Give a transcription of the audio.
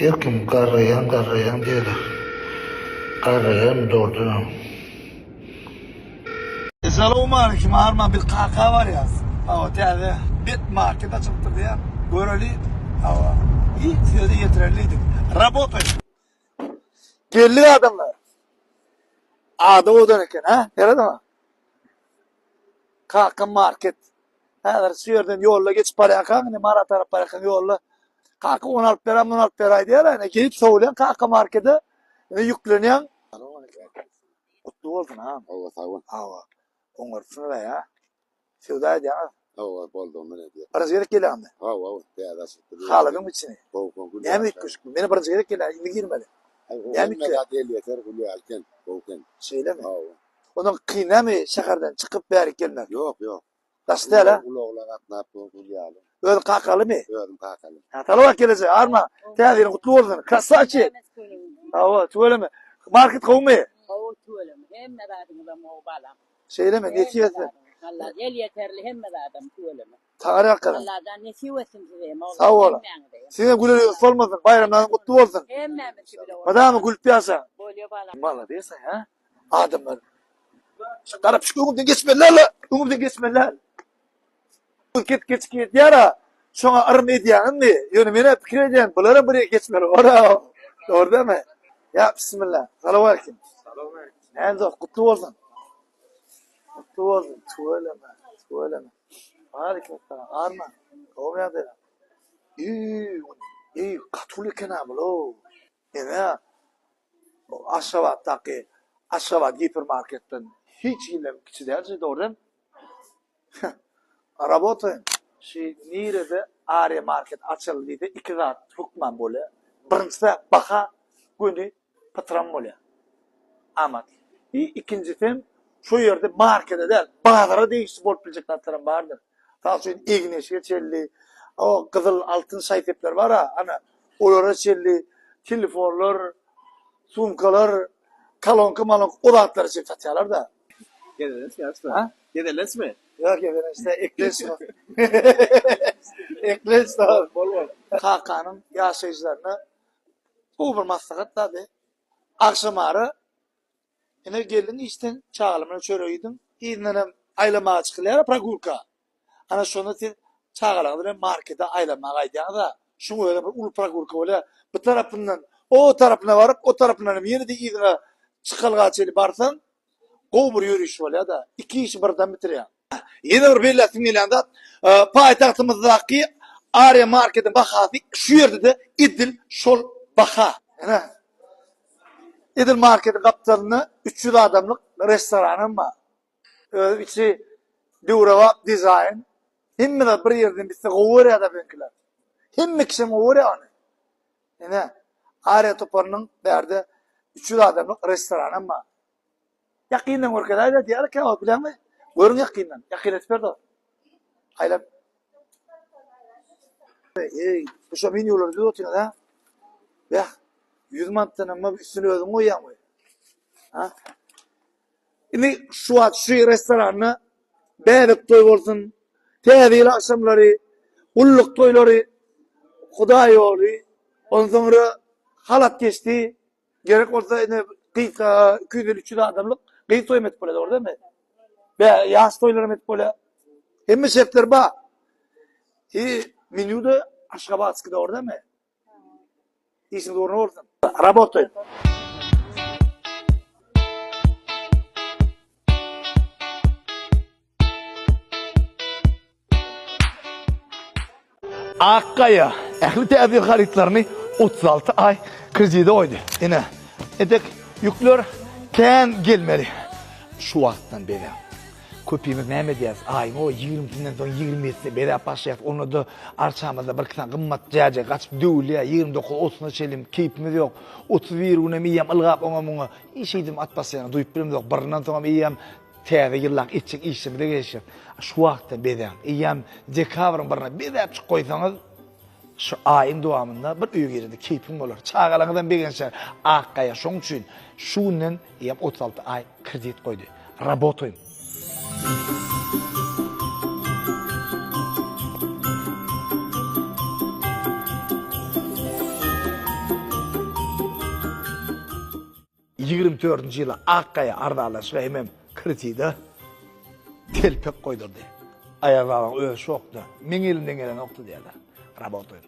Her kim garraýan garraýan diýýärler. Garraýan dogrudanam. Salowmaleýkim Arman biz kaka barýas. Hawa täze bet market açylypdyr diýýär. Göreli. Hawa. I size-de ýetireli diýdik. Rabotaý. Geldik adamlar. Ady owadan eken, ha? Seredeme. Kaka market. Häzir şu ýerden ýolda geçip barýarkaň, indi Mara tarap barýarkaň ýolda kaka ony alyp beräý, muny alyp beräý diýýärler. Ine gelip sowulýaň kaka markete, ine ýüklenýäň. Gutly bolsun ha. Hawa, sag bol. Hawa. Oňarypsyňyz-a ýa. Söwda edýäňiz. Hawa, boldugyny edýäs. Birinji gezek gelýäňmi? Hawa, täze açylypdyr. Haladyňmy içini? Gowy, gowy. Näme üýtgeşik? Men birinji gezek gelýän, indi girmeli. Näme Hemme zat elýeter, gül ýaly eken, gowy eken. Şeýlemi? Hawa. Ondan kyn näme şäherden çykyp bärik gelmek? Ýok, ýok. Daş däl-ä? Ulagla gatnap dur gül ýaly. Özüň kakalymy? Özüm kakaly. Ha, salawat gelejek, arma. Täze ýylyň gutly bolsun. Krasawçik. Hawa, tüweleme. Market gowumy? Gowy tüweleme. Hemme zadyňyzam gowy balam. Şeýlemi? Nesip etsin. Allah el ýeterli hemme zadam tüweleme. Saňa ýakyn. Allajan nesip etsin size hem. Sag boluň. Siziň güler ýüzüňiz solmasyn. Baýramlaryň gutly bolsun. Hemmämiz bile bolsun. Mydama gülüp ýaşaň. Bolýa balam. Malades ha. Adamlar. Şu tarap şu öňümden geçmeliler. Öňümden geçmeliler. Git geç gidýär. Şoňa yrym edýäňmi? Ýöne men pikir edýän, bulara bir geçmeli. Ora. Dogry dälmi? Ýa bismillah. Salowaleýkim. Salowaleýkim. Näme dost, gutly bolsun. Gutly bolsun. Tüweleme, tüweleme. Aleýkim salam. Arma. Gowy ýagdaýlar. Eý, eý, gaty uly eken-ä bul-ow. Ine, Aşgabatdaky Aşgabat gipermarketden hiç hili kiçi däl, dogry dälmi? Rabotaýyn. Şu nirede Ariýa market açyldy diýse iki zat hökman bolýar. Birinjisi baha göni pytram bolýar. Amatly. I ikinjisem şo ýerde markete däl, bazara degişli bolup biljek zatlaram bardyr. Mysal üçin egin-eşige çenli, o gyzyl, altyn şaý-sepler bar-a, ana, olara çenli telefonlar, sumkalar, kolonka-malonka o zatlary çenli satýarlar-da. Gezelençmi ýa-da? Ha? Gezelençmi? Ýok, gezelenç däl, eklenç. Eklenç däl. Bol bol. Kakanyň ýaşaýjylaryna gowy bir maslahat zady. Agşamara ine geldiň işden, çagalar bilen çörek iýdiň, yzyndanam aýlamaga çykylýar-a progulka. Ana şonda siz çagalaryňyz bilen markete aýlanmaga gaýdýaňyz-a. Şuň özem bir uly progulka bolýar. Bu tarapyndan o tarapyna baryp, o tarapyndan hem ýene-de yzyňa çykalga çenli barsaň, gowy bir ýöriş bolýar-da. Iki işi birden bitirýäň. Ýene bir belläsim gelýän zat, paýtagtymyzdaky Ariýa marketiň bahasy şu ýerde-de edil şol baha. Ine, edil marketiň gapdalynda 300 adamlyk restoranam bar. Özi içi döwrebap dizaýn. Hemme zat bir ýerden bitse gowy görýär-de biziňkiler. Hemme kişem gowy görýär ony. Ine, Ariýa toparynyň bärde 300 adamlyk restoranam bar. Ýakyndan görkezäýdä diýýärler käwagt bilýäňmi? Görüň ýakyndan. Ýakyn edip ber dost. Aýlap. Eý, bu şo menýulary düzüp otyňyz ha? Beh, 100 manatdan hem üstüni özüň goýýaňmy? Ha? Indi şu wagt şu restoranda bäbek toý bolsun, täze ýyl agşamlary, gulluk toýlary, hudaý ýoly, ondan soňra halat geçdi, Gerek bolsa ine gysga 250 300 adamlyk gyz toýum edip bolýar, dogry dälmi? Be, ýaş toýlaram edip bolýar. Hemme şertler bar. I menýuda Aşgabatski dogry dälmi? Işiňiz ugruna bolsun. Rabotaý. Ak Gaýa ähli täze ýyl harytlaryny 36 aý kredide goýdy. Ine, entek ýükler kän gelmeli. Şu wagtdan bezäň. Köpimiz näme edýäris? Aýyň o ýigrimisinden soň ýigrimi ýedisine bezäp başlaýarys. Onda-da arçamyzda birki sany gymmat jäjek gaçyp döwülýär. Ýigrimi dokuz, otuzyna çenli keýpimiz ýok. 31 günem eýýäm ylgap oňa-muňa iş eýdim at basýanyny duýup bilemzok. Birinden soňam eýýäm Täze ýyllak etjek işimize girişip, şu wagtda bezäň. Eýýäm dekabryň birine bezäpjik goýsaňyz, şu aýyň dowamynda bir öýe girende keýpiň bolar. Çagalaryňyzam begenişer. Ak gaýa şoň üçin şu günden eýýäm 36 aý kredit goýdy. Rabotaýyn. 24-nji ýyla Akgaýa arzanlaşyga hemem kredide telpek goýdurdy. Aýaz babaň özi şokda. Meň elimden gelenokdy diýýärler. Rabotaýyn.